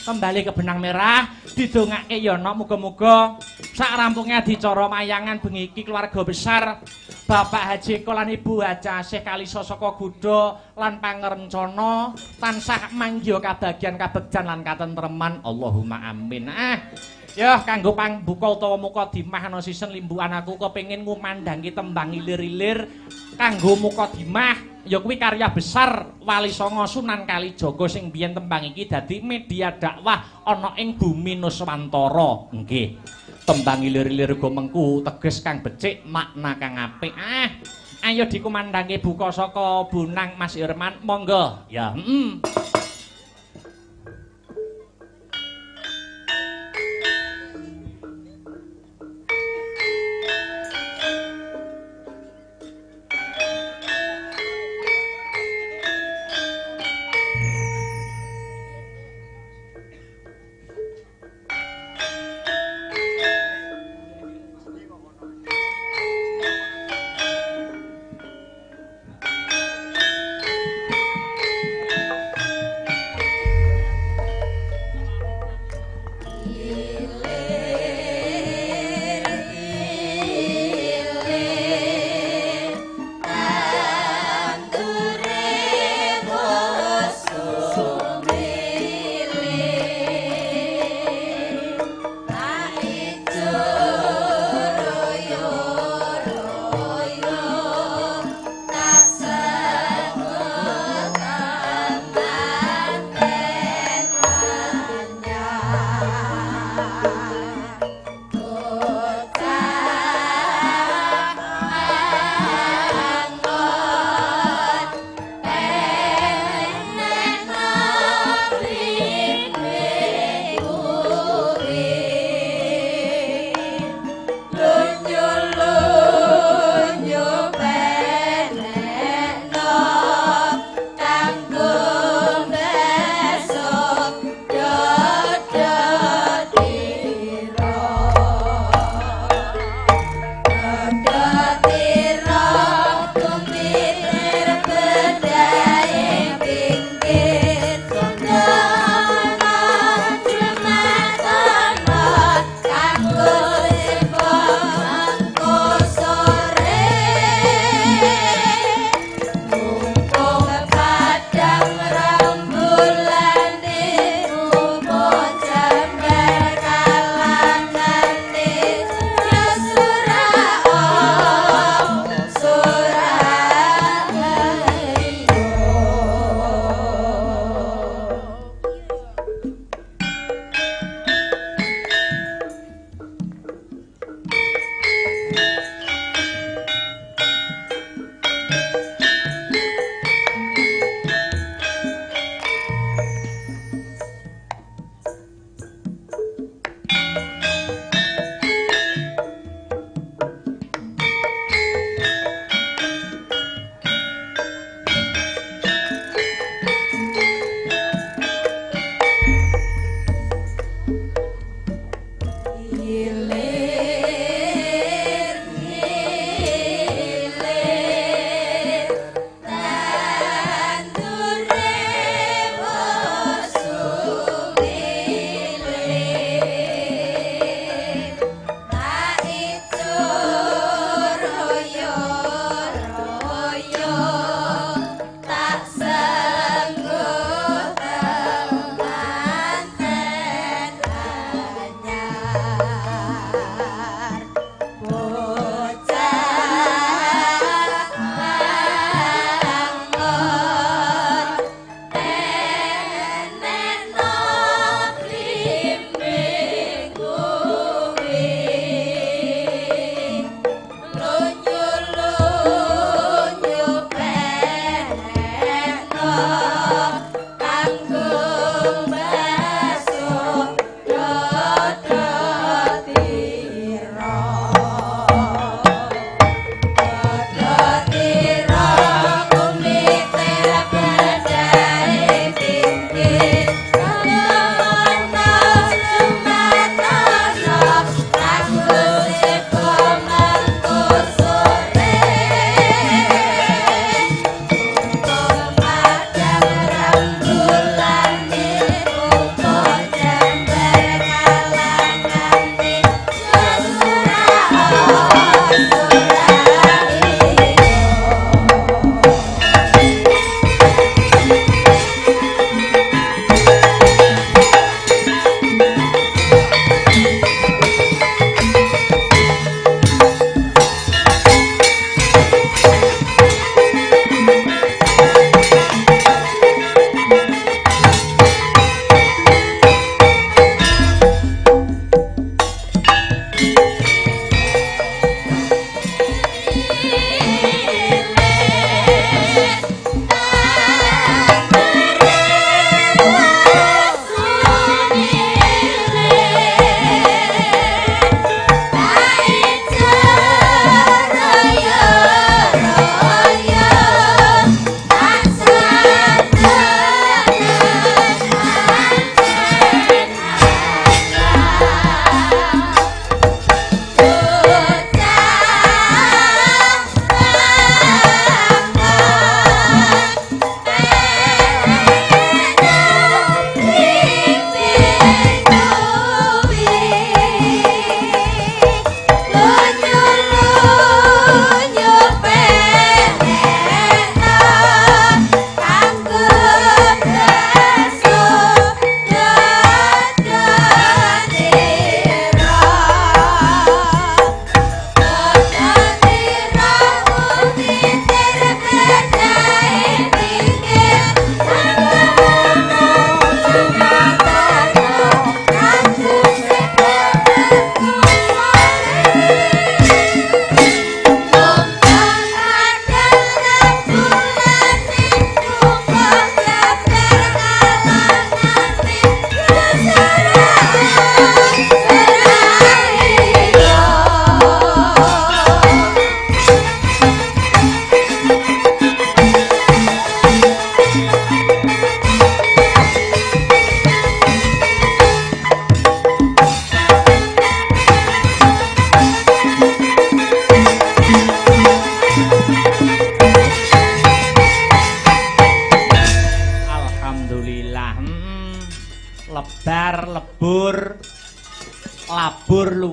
Kembali ke benang merah, didongake ya nok muga-muga sak rampunge adicara mayangan bengi iki keluarga besar Bapak Haji Eko lan Ibu Haja Asih Kalisa saka Gudha lan pangerencana tansah manggiha kabagian kabegjan lan katentreman. Allahumma amin. Ah, ya kanggo pangbuka utawa mukadimah ana sisen limbukan aku kepengin ngumandhangi tembang ilir-ilir kanggo mukadimah ya kuwi karya besar Wali Songo Sunan Kalijaga sing biyen tembang iki dadi media dakwah ana ing bumi Nuswantara. Nggih. Tembang ilir-ilir uga mengku teges kang becik makna kang apik. Ah, ayo dikumandhangi buka saka Bonang Mas Irman, monggo. Ya, heeh.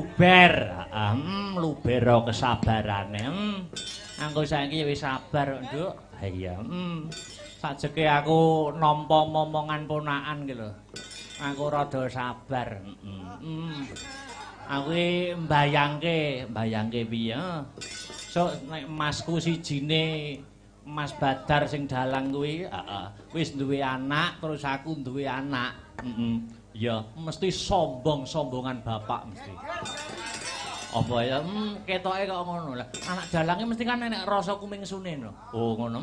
Luber. Heeh, lubera kesabarane. Aku saiki wis sabar, Nduk. Ha iya. Sajeke aku nampa momongan ponakan ki lho. Aku rada sabar. Aku iki mbayangke piye? Sok nek masku sijine Mas Badar sing dalang kuwi, heeh, wis duwe anak, terus aku duwe anak. Ya, mesti sombong-sombongan bapak mesti. Apa ya? Ketoke kok ngono lah. Anak dalange mesti kan enek rasa kumingsune no. Oh, ngono.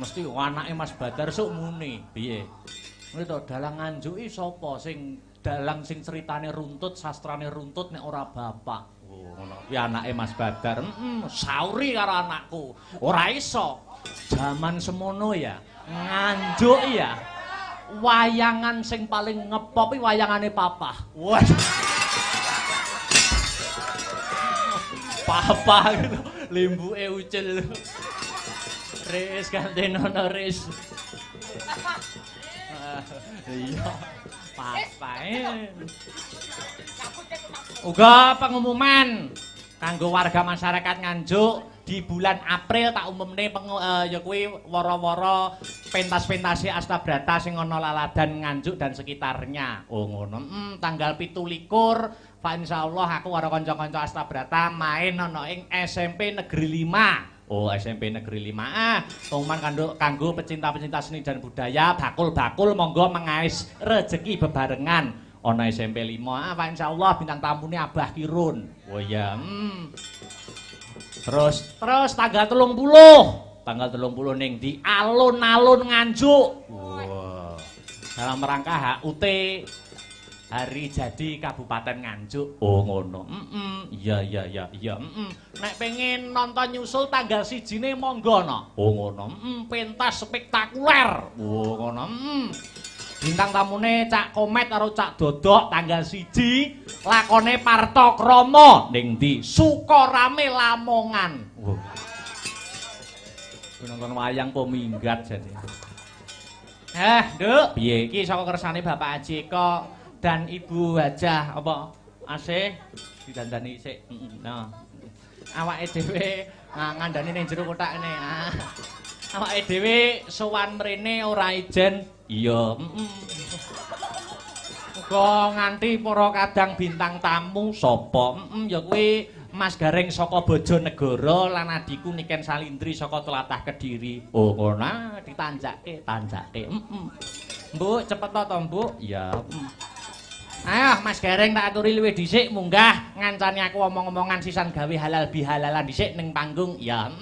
Mesti anake Mas Badar sok muni. Piye? Ngene to, dalang Nganjuk iki sapa sing dalang sing ceritane runtut, sastrane runtut nek ora bapak. Oh, ngono. Kuwi anake Mas Badar. Sauri karo anakku. Ora iso. Jaman semono ya, Nganjuk ya. Wayangan sing paling ngepop iki wayangane Papah. Wah. Papah gitu, limbuke ucil. Ris gantenono ris. Iya. Papae. Uga pengumuman kanggo warga masyarakat Nganjuk di bulan April tak umumne ya kuwi wara-wara pentas-pentase Astabrata sing ana Laladan Nganjuk dan sekitarnya. Oh ngono. Tanggal 27 fa insyaallah aku karo kanca-kanca Astabrata main ana ing SMP Negeri 5. Oh, SMP Negeri 5. Ah, pengumuman kanggo pecinta-pecinta seni dan budaya, bakul-bakul monggo mengais rejeki bebarengan ana SMP 5. Ah, fa insyaallah bintang tamune Abah Kirun. Oh iya. Terus tanggal 30. Tanggal 30 ning di alun-alun Nganjuk. Wah. Dalam rangka HUT Hari Jadi Kabupaten Nganjuk. Oh ngono. Iya. Nek pengen nonton nyusul tanggal 1-ne monggo no. Oh ngono. Pentas spektakuler. Oh ngono. Bintang tamune Cak Komet karo Cak Dodok tanggal 1 lakone Parto Kromo ning ndi? Sukorame Lamongan. Wah. Nonton wayang po minggat jane. Nduk, piye iki saka kersane Bapak Haji Eko dan Ibu Hajah apa Asih didandani sik. Nah. Awake dhewe ngandani ning jero kothak ngene. Awake dhewe sowan mrene ora ijen. Iya. Uga nganti para kadang bintang tamu sapa? Ya kuwi Mas Gareng saka Bojonegoro lan adhiku Niken Salindri saka Tlatah Kediri. Oh ngono, ditanjake, tanjake. Mbuk, cepet to, Mbuk? Iya. Ayo Mas Gareng tak aturi luwih dhisik munggah ngancani aku omong-omongan sisan gawe halal bihalalan dhisik ning panggung. Ya,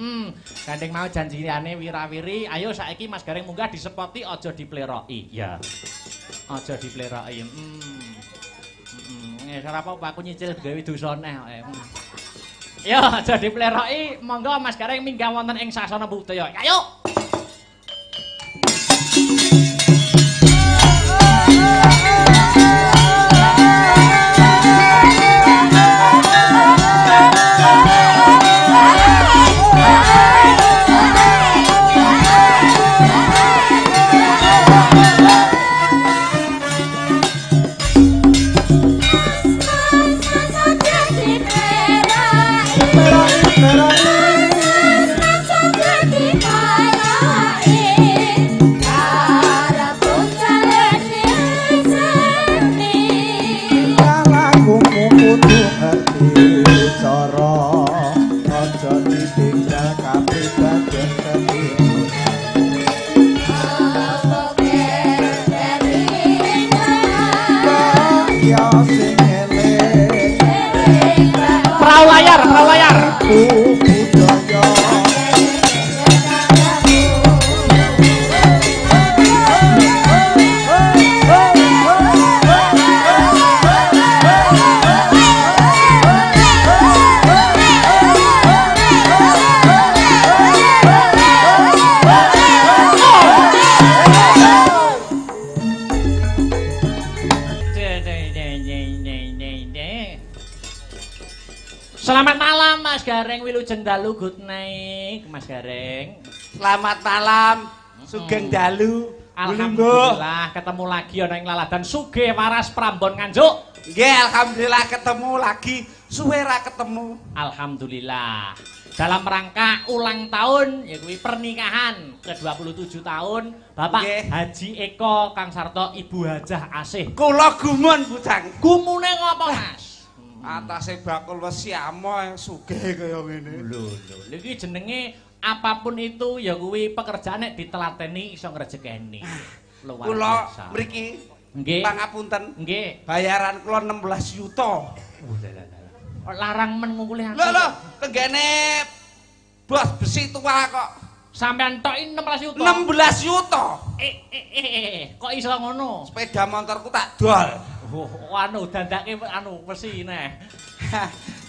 Gandeng mau janjiane wirawiri, ayo saiki Mas Gareng munggah disepoti aja dipleroki. Ya. Aja dipleroki. Ora apa-apa aku nyicil gawe dosa neh kok. Yo aja dipleroki, monggo Mas Gareng minggah wonten ing sasana budaya. Ayo. Perahu layar. Selamat malam Mas Gareng, wilujeng dalu, good night Mas Gareng. Selamat malam, sugeng dalu. Alhamdulillah ketemu lagi ana ing Laladan Sugih Waras Prambon Nganjuk. Nggih, alhamdulillah ketemu lagi. Suwe ra ketemu. Alhamdulillah. Dalam rangka ulang tahun ya kuwi pernikahan ke-27 tahun Bapak Nggih. Haji Eko Kang Sarto Ibu Hajah Asih. Kula gumun, Bujang. Gumune ngopo, Mas? Atase bakul wesi amoh sugih kaya ngene. Lho lho, iki jenenge apapun itu ya kuwi pekerjaan nek ditelateni iso ngrejekeni. Luar Kula biasa. mriki Nggih. pangapunten. Nggih. Bayaran kula 16 yuta. Larang men ngungkuli aku. Lho lho, tenggene bos besi tua kok. Sampean tok 16 yuta. 16 yuta. Kok iso ngono? Sepeda motorku tak dol. Oh, anu dandake anu besi neh.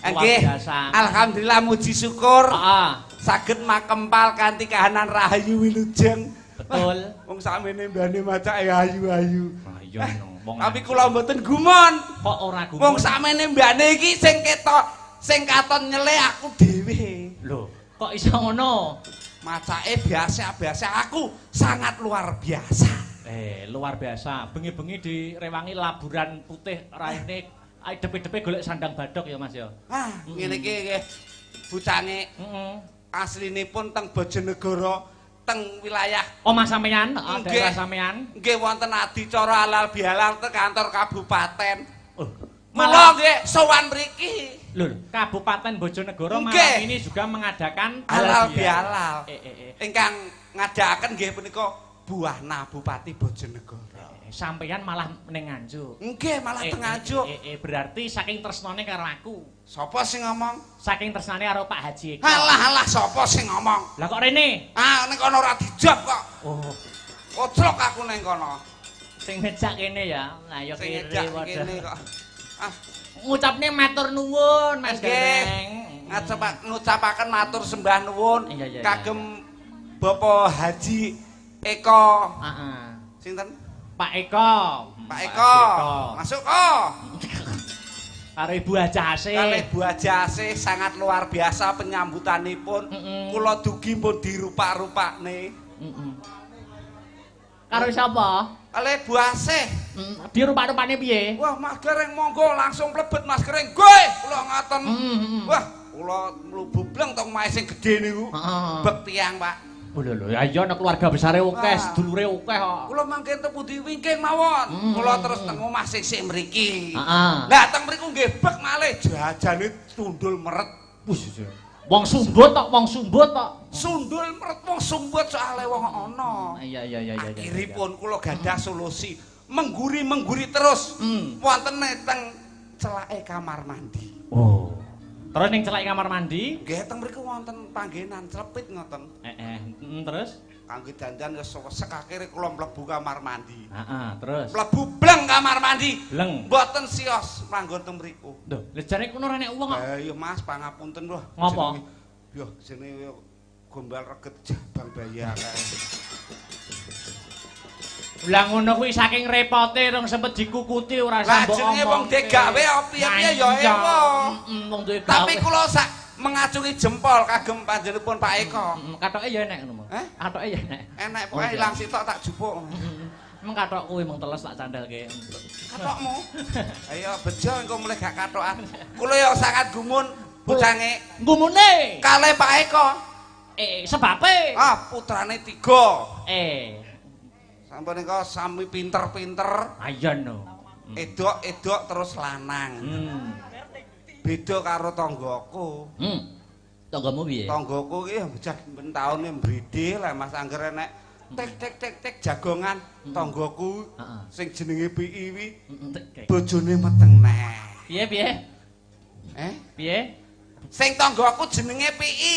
Nggih. Alhamdulillah muji syukur. Heeh. Saged makempal kanthi kahanan rahayu wilujeng. Betul. Wong sakmene mbane macake ayu-ayu. Ah iya no. Wong Tapi kula mboten gumun. Kok ora gumun? Wong sakmene mbane iki sing ketok, sing katon nyele aku dhewe. Lho, kok iso ngono? Macake biasa-biasa, aku sangat luar biasa. Luar biasa. Bengi-bengi direwangi laburan putih raine depe-depe golek sandang badok ya Mas ya. Ah, ngene iki nggih. Bucange aslinipun teng Bojonegoro, teng wilayah omah sampeyan, daerah sampeyan. Nggih wonten adicara halal bihalal teng kantor kabupaten. Oh, mula nggih sowan mriki. Lho, Kabupaten Bojonegoro malam ini juga mengadakan halal bihalal. Ingkang ngadakaken nggih punika Buahna Bupati Bojonegoro. Sampeyan malah ning Nganjuk. Nggih, malah teng Nganjuk. Berarti saking tresnane karo aku. Sapa sing ngomong? Saking tresnane karo Pak Haji Eko. Alah alah sapa sing ngomong? Lah kok rene? Ah, ning kono ora dijawab kok. Oh. Koclok aku ning kono. Sing ngejak kene ya. Lah ya kene kene kok. Ah, ngucapne matur nuwun Mas Gareng. Ngucapaken matur sembah nuwun kagem Bapak Haji Eko. Heeh. Sinten? Pak Eko. Pak Eko. Masuk kok. Karo Ibu Hajah Asih. Karo Ibu Hajah Asih sangat luar biasa penyambutanipun. Kula dugi pun dirupak-rupakne. Karo sapa? Karo Ibu Asih. Dirupak-rupakne piye? Wah, Mas Gareng monggo langsung mlebet Mas Gareng. Goe, kula ngoten. Wah, kula mlebu bleng teng omahe sing gedhe niku. Bek tiyang, Pak. Lho lho, ya iya nek keluarga besare akeh, sedulure akeh kok. Kula mangke teng pundi wingking mawon. Kula terus teng omah sisih mriki. Lah teng mriku nggih bek malih jajane tundul meret. Wis. Wong sumbut tok, wong sumbut tok. Sundul meret wong sumbut soalé wong ana. Iya iya iya iya. Akhiripun kula gadah solusi, mengguri-mengguri terus. Wonten teng celake kamar mandi. Oh. Terus ning celake kamar mandi? Nggih, teng mriku wonten panggenan clepit ngoten. Terus kangge dandan wis sesek akhire kula mlebu kamar mandi. Heeh, terus mlebu bleng kamar mandi. Bleng. Mboten sios manggon teng mriku. Lho, lha jane kono ora nek wong kok. Lah iya Mas, pangapunten lho. Ngopo? Yo jenenge gombal reget jabang bayi kae. Lah ngono kuwi saking repote rong sempet dikukuti ora sambok. Lah jenenge wong digawe piye-piye ya ewa. Wong duwe gawe. Tapi kula sak mengacungi jempol kagem panjenenganipun Pak Eko. Katoke ya enek ngono. Katoke ya enek. Enek pokoke ilang sitok tak jupuk. Meng katok kuwi mung teles tak candelke. Katokmu? Ayo bejo engko mulih gak katokan. Kula ya sangat gumun bocange. Gumune kalih Pak Eko. Sebabe? Ah, putrane 3. Sampun nika sami pinter-pinter. Ayo no. Edok-edok terus lanang. Beda karo tanggaku. Tanggamu piye? Tanggaku ki bocah ben taune mbride lah Mas angger enek tek tek tek tek jagongan tanggaku sing jenenge PI wi bojone meteng neh. Piye piye? Piye? Sing tanggaku jenenge PI.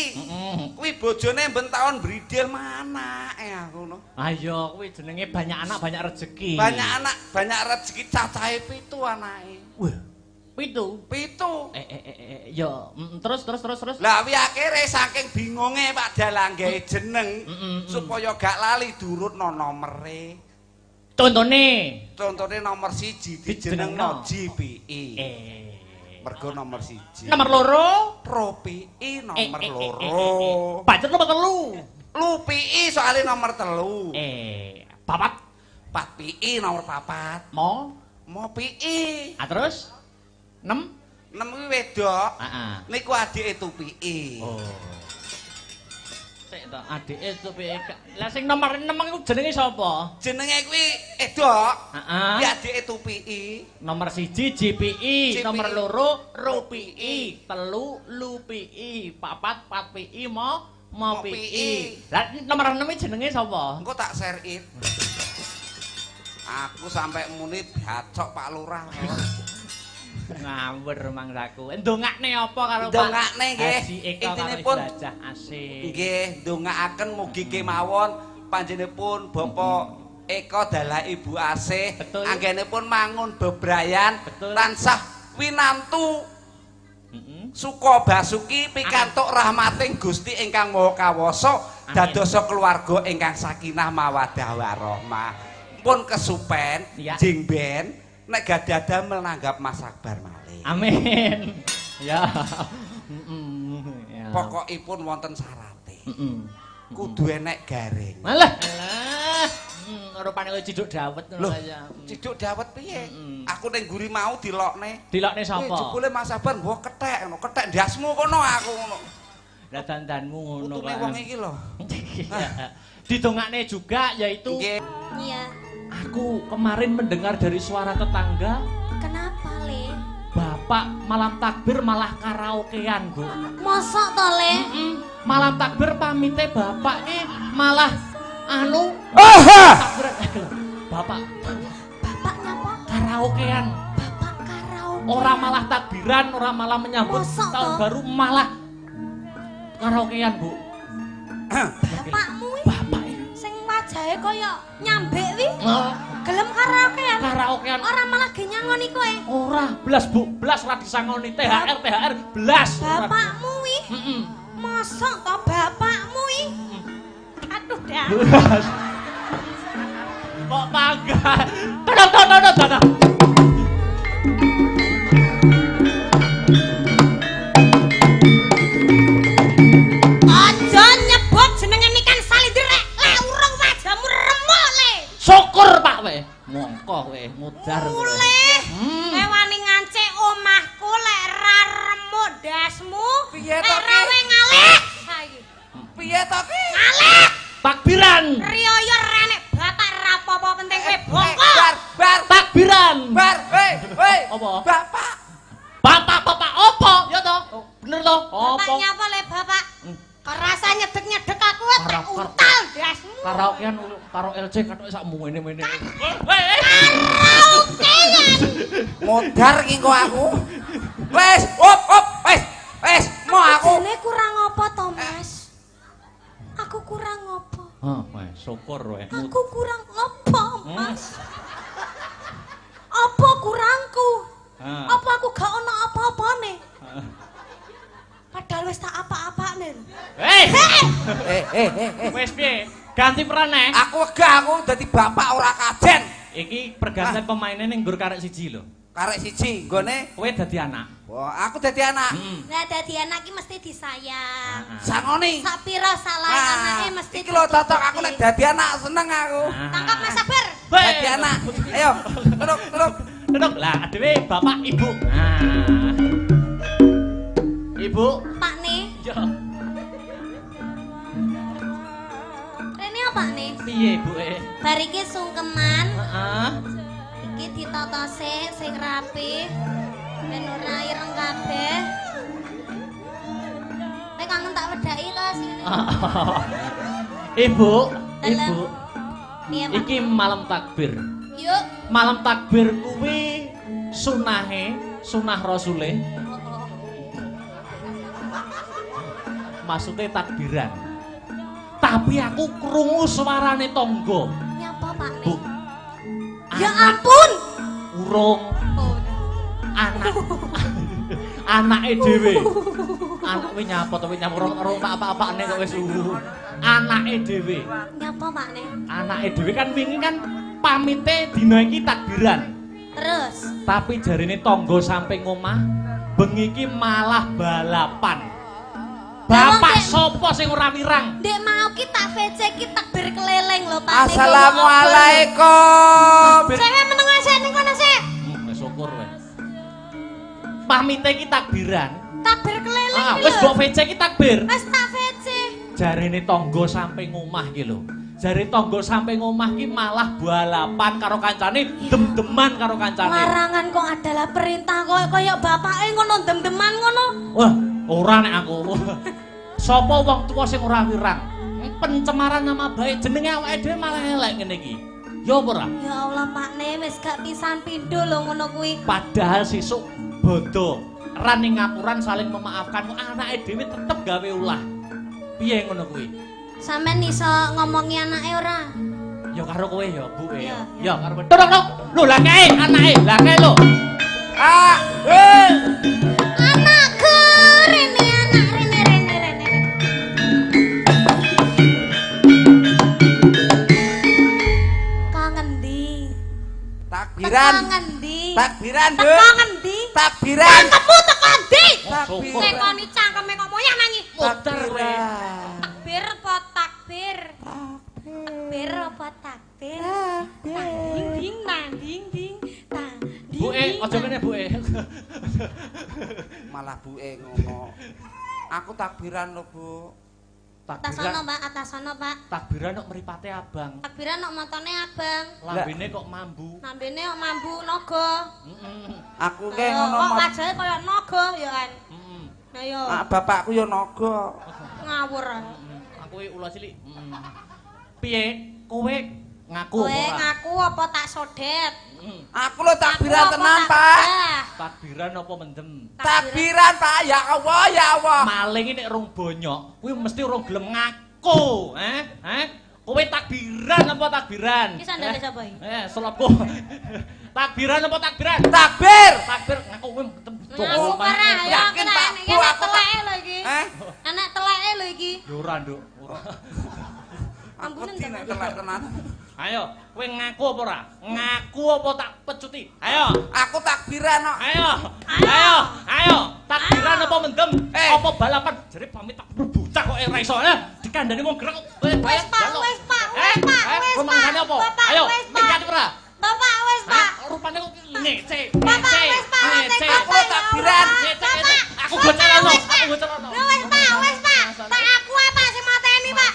Kuwi bojone ben taun bridil manake aku ngono. Ayo kuwi jenenge banyak anak banyak rezeki. Banyak anak banyak rezeki cacahe 7 anake. Wah. 7. 7. Ya terus. Lah wi akhire saking bingunge Pak Dalang gawe jeneng supaya gak lali durutno nomere. Contone nomor 1 dijenengno GPI. Mergo nomor 1. Nomor 2 Pro PI nomor 2. Pancen nomor 3. Lu PI soalnya nomor 3. 4. 4 PI nomor 4. Mo Mopiki. Ah terus 6? 6 kuwi wedok. Heeh. Niku adike Tupiki. Oh. Sik to, adike Tupiki. Lah sing nomor 6 iku jenenge sapa? Jenenge kuwi Edok. Heeh. Kuwi adike Tupiki. Nomor 1 JPI, nomor 2 Rupiki, 3 Lupiki, 4 Patpiki, Mopiki. Lah nomor 6 iki jenenge sapa? Engko tak share it. Aku sampai muni bacok Pak Lurah. Ngawur mangsaku. Ndongakne apa karo Pak? Ndongakne nggih. Intinipun asih. Nggih, ndongaaken mugi kemawon panjenenganipun Bapak Eko dalah Ibu Asih anggenipun mangun bebrayan tansah winantu suka basuki pikantuk rahmating Gusti ingkang Maha Kawasa dadosa keluarga ingkang sakinah mawaddah warahmah. Pun kesupen jing ben nek gadah damel nanggap Mas Akbar malih. Amin. Ya. Pokokipun wonten syarate. Kudu enek garing. Malah. Alah. Rupane kowe ciduk dawet ngono kaya. Ciduk dawet piye? Aku ning guri mau dilokne. Dilokne sapa? Jebule Mas Akbar nggo kethek ngono, kethek ndasmu kono aku ngono. Lah dandanmu ngono kok. Putune wong iki lho. Didongakne juga yaitu iya. Aku kemarin mendengar dari suara tetangga. Kenapa, Le? Bapak malam takbir malah karaokean, Bu. Mosok to, Le? Malam takbir pamite bapak ki malah anu. Takbir. Bapak. Bapak nyapa? Karaokean. Bapak karaoke. Ora malah takbiran, ora malah menyambut mosok tahun to? Baru malah karaokean, Bu. Bapakmu bapak sing wajahe kaya nyambek wi. Gelem karaokean. Karaokean. Ora malah ge nyangoni kowe. Ora, blas Bu, blas ora disangoni THR, THR blas. Bapakmu wi. Mosok to bapakmu wi. Aduh dah. Kok bangga. Tolong tolong tolong. Aja nyebut jenenge Niken Salindri rek, lek urung wajahmu remuk le. Syukur Pak we. Mongko kowe mudar kowe. Kowe wani ngancik omahku lek ra remuk ndasmu. Piye to ki? Ra ngalih. Saiki. Piye to ki? Ngalih. Takbiran. Riyaya ra nek bapak ra apa-apa penting kowe bongko. Bar, bar. Takbiran. Bar, weh, weh. Apa? Bapak. Bapak, bapak opo? Ya to? Bener to? Bapak nyapa le bapak? Kok rasa nyedek-nyedek aku tak untal ndasmu. Karaokean karo LC katoke sak mene-mene. Karaokean. Modar ki engko aku. Wes, op op, wes. Wes, mau aku. Jane kurang apa to, Mas? Aku kurang apa? Hah, wes syukur weh. Aku kurang apa, Mas? Apa kurangku? Apa aku gak ono apa-apane? Padahal wis tak apa-apane. Hei. Wis piye? Ganti peran neh. Aku wegah aku dadi bapak ora kajen. Iki pergantian pemainnya ning nggur karek siji lho. Karek siji nggone kowe dadi anak. Wah, aku dadi anak. Lah dadi anak ki mesti disayang. Sangoni. Sak pira salah anake mesti. Iki lho cocok aku nek dadi anak seneng aku. Tangkap Mas Sabar. Dadi anak. Ayo, duduk, duduk. Duduk. Lah dhewe bapak ibu. Nah. Ibu. Pak ne. Yo. Rene apa ne? Piye ibuke? Bar iki sungkeman. Heeh. Iki ditata sik sing rapi. Ben ora ireng kabeh. Nek kangen tak wedhaki to sing ngene. Ibu, ibu. Piye, Pak? Iki malam takbir. Yuk. Malam takbir kuwi sunahe, sunah rasule. Maksudnya takbiran. Tapi aku krungu suarane tangga. Nyapa, Pak? Bu. Ya ampun. Urung. Anak. Anake dhewe. Anak kuwi nyapa to, kuwi nyapa urung tak apa-apane kok wis Anake dhewe. Nyapa, Pak? Anake dhewe kan wingi kan pamite dina iki takbiran. Terus. Tapi jarine tangga samping omah bengi iki malah balapan. Bapak sapa sing ora wirang? Ndek mau ki tak VC ki takbir keliling lho, Pak. Assalamualaikum. Saya meneng sik ning kono sik. Pamite iki takbiran. Takbir keliling iki. Wis mbok VC iki takbir. Wis tak VC. Jarene tangga sampe ngomah iki lho. Jare tangga sampe ngomah ki malah balapan karo kancane, dem-deman karo kancane. Larangan kok adalah perintah kok kaya bapake ngono dem-deman ngono. Wah, ora nek aku. Sapa wong tuwa sing ora wirang? Pencemaran nama baik jenenge awake dhewe malah elek ngene iki. Ya apa ora? Ya Allah, Pakne wis gak pisan pindho lho ngono kuwi. Padahal sesuk bodho ran ning ngapuran saling memaafkan, anake dhewe tetep gawe ulah. Piye ngono kuwi? Sampeyan iso ngomongi anake ora? Ya karo kowe ya, Bu ya. Ya karo kowe. Tok tok. Lho lah kae anake, lah kae lho. Ah, eh. Anakku rene anak rene rene rene. Kok ngendi? Takbiran. Teko ngendi? Takbiran, Nduk. Teko ngendi? Takbiran. Cangkemmu teko ndi? Takbiran. Tekoni cangkeme kok moyah nanyi. Muter kowe. Takbir apa takbir? Takbir apa takbir? Tang ding tang ding ding tang ding. Buke, aja kene buke. Malah buke ngono. Aku takbiran lho, Bu. Atasono, Pak, atasono, Pak. Takbiran kok mripate abang. Takbiran kok matane abang. Lambene kok mambu. Lambene kok mambu naga. Heeh. Aku ki ngono. Kok wajahe kaya naga ya kan. Heeh. Nah yo. Ah, bapakku ya naga. Ngawur. Aku iki ula cilik. Piye? Kowe ngaku apa ora? Kowe ngaku apa tak sodet? Aku lho takbiran tenan, Pak. Takbiran apa mendem? Takbiran, Pak. Ya Allah, ya Allah. Maling nek rong bonyok, kuwi mesti rong gelem ngaku, eh? Eh? Kowe takbiran apa takbiran? Iki sandale sapa iki? Selopku. Takbiran apa takbiran? Takbir. Takbir ngaku kowe mendem. Ngaku ora, yakin Pak. Bu aku teleke lho iki. Anak teleke lho iki. Ya ora, Nduk. Ora. Aku nek telek tenan. Ayo, kowe ngaku apa ora? Ngaku apa tak pecuti? Ayo. Aku takbiran kok. Ayo. Ayo, ayo. Takbiran apa mendem? Apa balapan? Jare pamit tak bocah kok ora iso. Dikandani wong gerak kok. Wis Pak, wis Pak, wis Pak, wis Pak. Ayo, minggat ora? Bapak wis Pak. Rupane kok ngece. Bapak wis Pak, ngece. Aku takbiran. Aku gocelono, aku gocelono. Wis Pak, wis Pak. Tak aku ae Pak sing mateni Pak.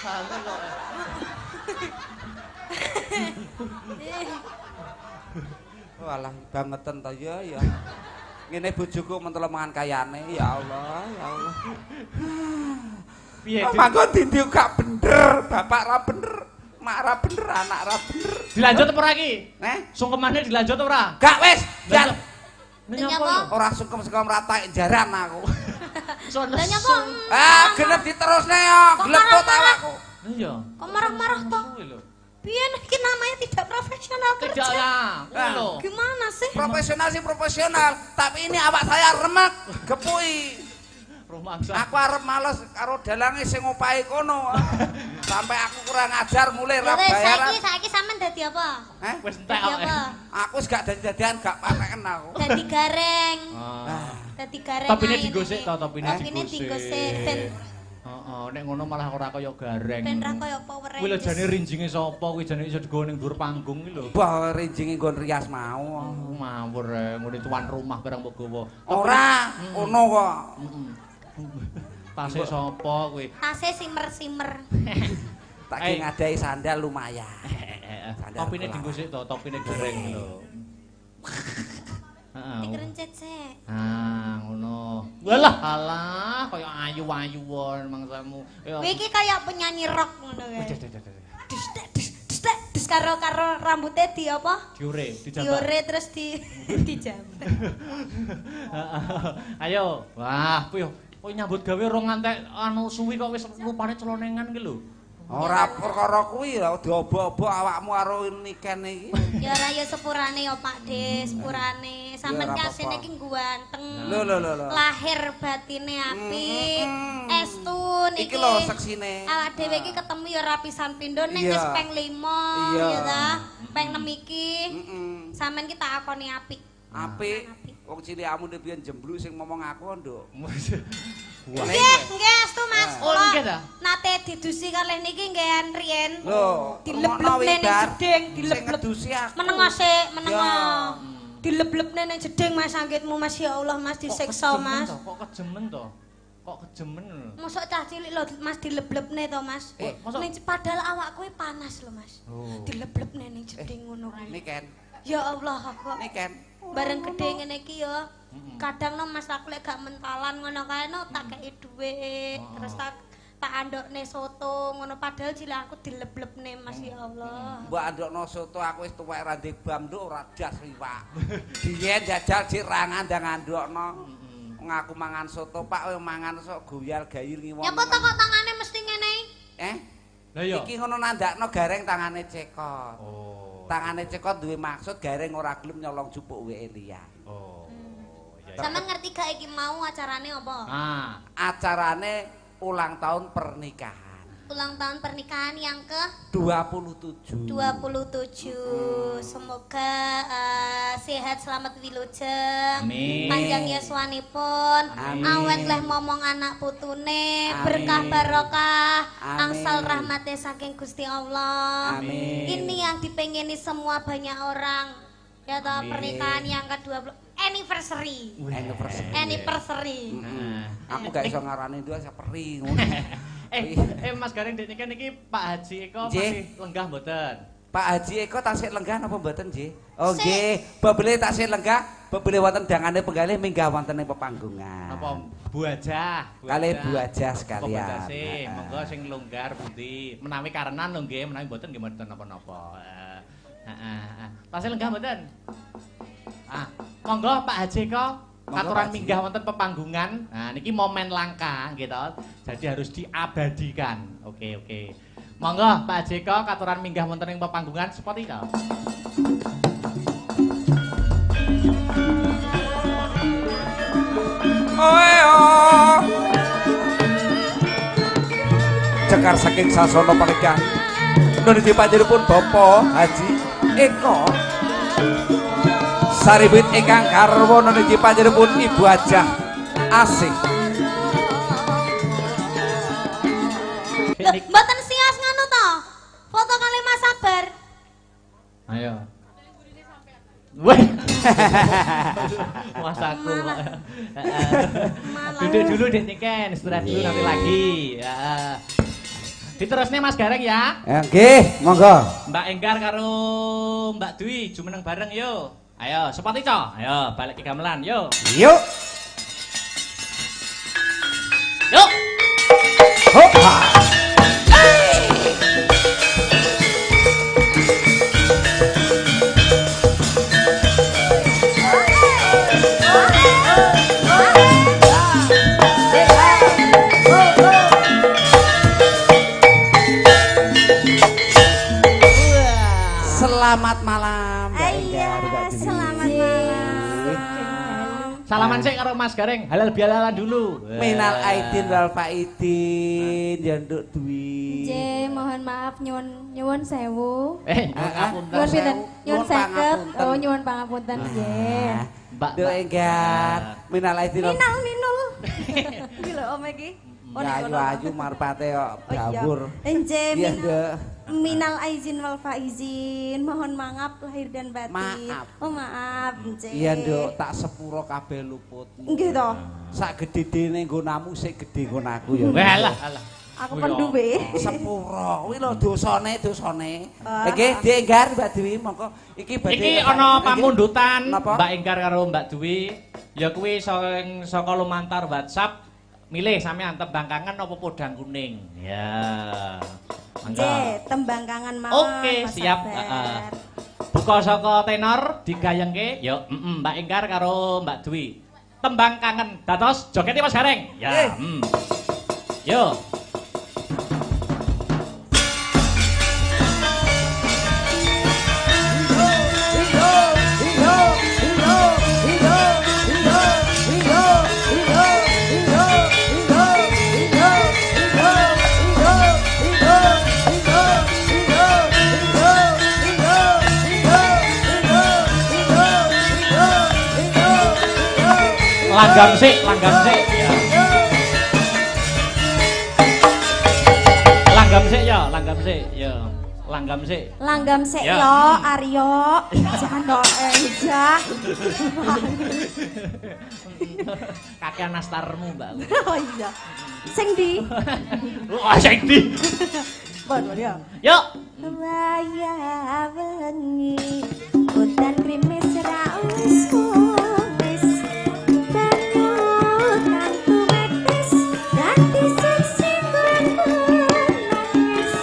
Walah bangeten ta ya ya. Ngene bojoku mentelo mangan kayane ya Allah, ya Allah. Piye? Mangko dindi gak bener, bapak ra bener, mak ra bener, anak ra bener. Dilanjut apa ora iki? Heh? Sungkemane dilanjut apa ora? Gak wis, jan. Nyapa? Ora sungkem-sungkem rata jaran aku. Lah nyapa? Ah, genep diterusne yo, gleput awakku. Iya. Kok marah-marah to? Piye iki namanya tidak profesional kerja. Tidak ya. Lho. Gimana sih? Profesional sih profesional, tapi ini awak saya remek, gepui. Rumangsa. Aku arep males karo dalange sing ngopahi kono. Sampai aku kurang ajar mulai ra bayaran. Saiki saiki sampean dadi apa? Heh? Wis entek kok. Aku wis gak dadi-dadian, gak pateken aku. Dadi gareng. Dadi gareng. Topine digosik to, topine digosik. Ben heeh, nek ngono malah ora kaya gareng. Ben ra kaya Power Rangers. Kuwi lho jane rinjinge sapa kuwi jane iso digowo ning dhuwur panggung kuwi lho. Bah rinjinge nggon rias mau. Ngawur ngene tuan rumah barang mbok gowo. Ora, ngono kok. Heeh. Tase sapa kuwi? Tase simer-simer. Tak ki ngadahi sandal lumayan. Topine digosik to, topine gareng lho. Heeh. Dikerencet sik. Ah, ngono. Walah, alah, kaya ayu-ayuan mangsamu. Kowe iki kaya penyanyi rock ngono kae. Des des des des karo karo rambutnya di apa? Diure, dijambak. Diure terus di dijambak. Ayo. Wah, piye? Kowe nyambut gawe rong ngantek anu suwi kok wis rupane celonengan ki lho. Ora perkara kuwi lho diobok-obok awakmu karo niken iki. Ya ora ya sepurane ya Pak De, sepurane. Sampeyan kasine iki ganteng. Lho lho lho. Lahir batine apik. Estu niki. Iki lho seksine. Awak dhewe iki ketemu ya ora pisan pindho ning wis ping 5 ya ta. Ping 6 iki. Sampeyan ki tak akoni apik. Apik. Wong cilikmu biyen jembluk sing ngomong aku, Nduk. Nggih, nggih estu Mas. Oh, nggih ta. Nate didusi kalih niki nggih riyen. Lho, dileb-lebne ning jeding, dileb-leb. Menengo Menengo sik, menengo. Dileb-lebne ning jeding Mas anggitmu Mas, ya Allah Mas disiksa Mas. Kok kejemen to? Kok kejemen lho? Mosok cah cilik lho Mas dileb-lebne to Mas. Ning padahal awak kuwi panas lho Mas. Dileb-lebne ning jeding ngono kuwi. Niken. Ya Allah kok. Niken. Bareng gedhe ngene iki ya. Kadang no Mas aku lek gak mentalan ngono kae no tak kei dhuwit, terus tak andokne soto ngono, padahal cilik aku dileb-lebne Mas ya Allah. Mbok andokno soto aku wis tuwek ra ndek bam nduk ora das iwak. Biyen jajal sik ra ngandang andokno. Ngaku mangan soto Pak kowe mangan sok goyal gayil ngiwon. Nyapa to kok tangane mesti ngene? Eh? Lah iya. Iki ngono nandakno gareng tangane cekot. Oh. Tangane cekot duwe maksud gareng ora gelem nyolong jupuk weke liya. Oh. Iya. Sampeyan ngerti gak iki mau acarane apa? Ah, acarane ulang tahun pernikahan. Ulang tahun pernikahan yang ke 27. 27. Semoga sehat selamat wilujeng. Amin. Panjang yuswanipun, awet leh momong anak putune, amin. Berkah barokah, angsal rahmate saking Gusti Allah. Amin. Ini yang dipengeni semua banyak orang. Ya toh, pernikahan yang ke-20 anniversary. Anniversary. Anniversary. Aku gak iso ngarani nduk seperi ngono. Mas Gareng dek niki niki Pak Haji Eko masih lenggah mboten? Pak Haji Eko tasih lenggah napa mboten nggih? Oh nggih, bebele tasih lenggah, bebele wonten dangane penggalih minggah wonten ing pepanggungan. Napa Bu Hajah? Kalih Bu Hajah sekalian. Monggo sing longgar pundi? Menawi karenan lho nggih, menawi mboten nggih mboten napa-napa. Heeh. Tasih lenggah mboten? Ah, monggo Pak Haji Eko katuran minggah wonten pepanggungan. Nah, niki momen langka gitu. Jadi harus diabadikan. Oke, oke. Monggo Pak Haji Eko katuran minggah wonten ing pepanggungan seperti itu. Oe oh. Cekar saking sasana pernikahan. Nuniti panjenenganipun Bapak Haji Eko. Saribit ingkang garwa nuniti panjenenganipun Ibu Hajah Asih. Lho, mboten sias ngono to? Foto kali Mas Sabar. Ayo. Weh. Mas aku kok. Duduk dulu Dek Niken, istirahat dulu nanti lagi. Ya. Diterusne Mas Gareng ya. Nggih, monggo. Mbak Enggar karo Mbak Dwi jumeneng bareng yo. Ayo, sepati co. Ayo, balik ke gamelan, yo. Yuk. Yuk. Hop. Selamat malam. Selamat malam. Salaman sik karo Mas Gareng, halal bialalan dulu. Minal aidin wal faidin, ya Nduk Dwi. Nggih, mohon maaf nyuwun sewu. Nyuwun pinten? Nyuwun seket. Oh, nyuwun pangapunten nggih. Mbak Nduk Enggar, minal aidin. Minal minul. Iki lho om iki. Ayu-ayu marpate kok dawur. Nggih, minal aizin wal faizin, mohon maaf lahir dan batin. Maaf. Oh maaf, nggih. Iya Nduk, tak sepuro kabeh luputmu. Nggih to. Sak gedhe-gedene nggonamu sik gedhe nggon aku ya. Walah, alah. Aku penduwe. Sepuro. Kuwi lho dosane, dosane. Nggih, Dik Enggar, Mbak Dwi, monggo. Iki badhe iki ana pamundutan Mbak Enggar karo Mbak Dwi. Ya kuwi saka lumantar WhatsApp. Milih sampean tembang kangen apa podang kuning? Ya. Nggih, tembang kangen mawon. Oke, siap. Heeh. Buka saka tenor digayengke, yo Mbak Enggar karo Mbak Dwi. Tembang kangen dados jogete Mas Gareng. Ya, Yo. Langgam sik, langgam sik. Ya. Langgam sik ya, langgam sik ya. Langgam sik. Langgam sik yo, Aryo. Jangan eja. Kakean nastarmu, Mbak. Oh iya. Sing ndi? Wah, sing ndi? Bon, ya. Yuk. Wayah wengi udan krimis ra wis banyu kang tumetes dadi seksi nangis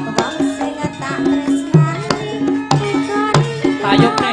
wong sing tak tresnani pikoni tayukne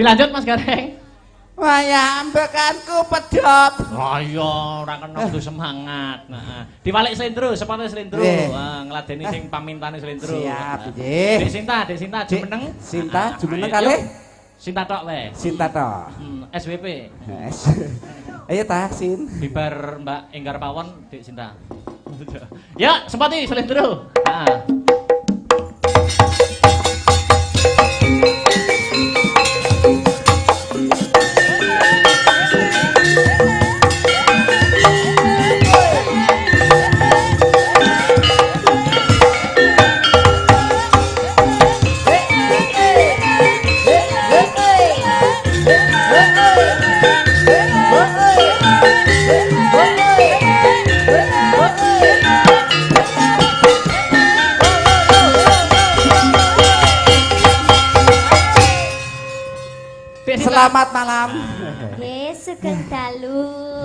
Dilanjut Mas Gareng. Wayah ambekanku pedhot. Oh iya, ora kena kudu semangat. Heeh. Diwalik slendro, sepatu slendro. Ngladeni sing pamintane slendro. Siap, nggih. Dek Sinta, Dek Sinta jumeneng. Sinta jumeneng kalih. Sinta tok wae. Sinta tok. SWP. Ayo ta, Sin. Bibar Mbak Enggar Pawon, Dek Sinta. Ya, sepatu slendro. Heeh. Hey! Dita. Selamat malam. Nggih, sugeng dalu.